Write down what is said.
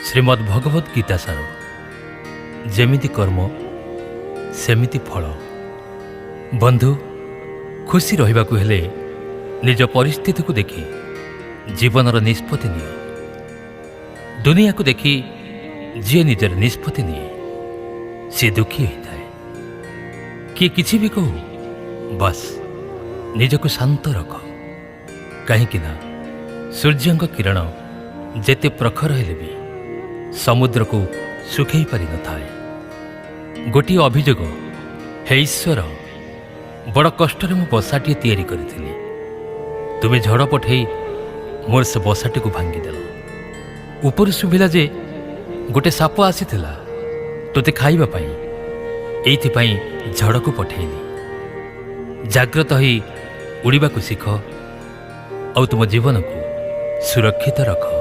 ଶ୍ରୀମଦ୍ ଭଗବତ ଗୀତା ସାର, ଯେମିତି କର୍ମ ସେମିତି ଫଳ। ବନ୍ଧୁ, ଖୁସି ରହିବାକୁ ହେଲେ ନିଜ ପରିସ୍ଥିତିକୁ ଦେଖି ଜୀବନର ନିଷ୍ପତ୍ତି ନିଅ। ଦୁନିଆକୁ ଦେଖି ଯିଏ ନିଜର ନିଷ୍ପତ୍ତି ନିଏ, ସିଏ ଦୁଃଖୀ ହୋଇଥାଏ। କିଏ କିଛି ବି କହୁ, ବାସ୍ ନିଜକୁ ଶାନ୍ତ ରଖ। କାହିଁକି ନା ସୂର୍ଯ୍ୟଙ୍କ କିରଣ ଯେତେ ପ୍ରଖର ହେଲେ ବି ସମୁଦ୍ରକୁ ଶୁଖେଇ ପାରିନଥାଏ। ଗୋଟିଏ ଅଭିଯୋଗ, ହେ ଈଶ୍ୱର, ବଡ଼ କଷ୍ଟରେ ମୁଁ ବସାଟିଏ ତିଆରି କରିଥିଲି, ତୁମେ ଝଡ଼ ପଠେଇ ମୋର ସେ ବସାଟିକୁ ଭାଙ୍ଗିଦେଲ। ଉପରୁ ଶୁଭିଲା ଯେ ଗୋଟେ ସାପ ଆସିଥିଲା ତୋତେ ଖାଇବା ପାଇଁ, ଏଇଥିପାଇଁ ଝଡ଼କୁ ପଠେଇଲି। ଜାଗ୍ରତ ହୋଇ ଉଡ଼ିବାକୁ ଶିଖ ଆଉ ତୁମ ଜୀବନକୁ ସୁରକ୍ଷିତ ରଖ।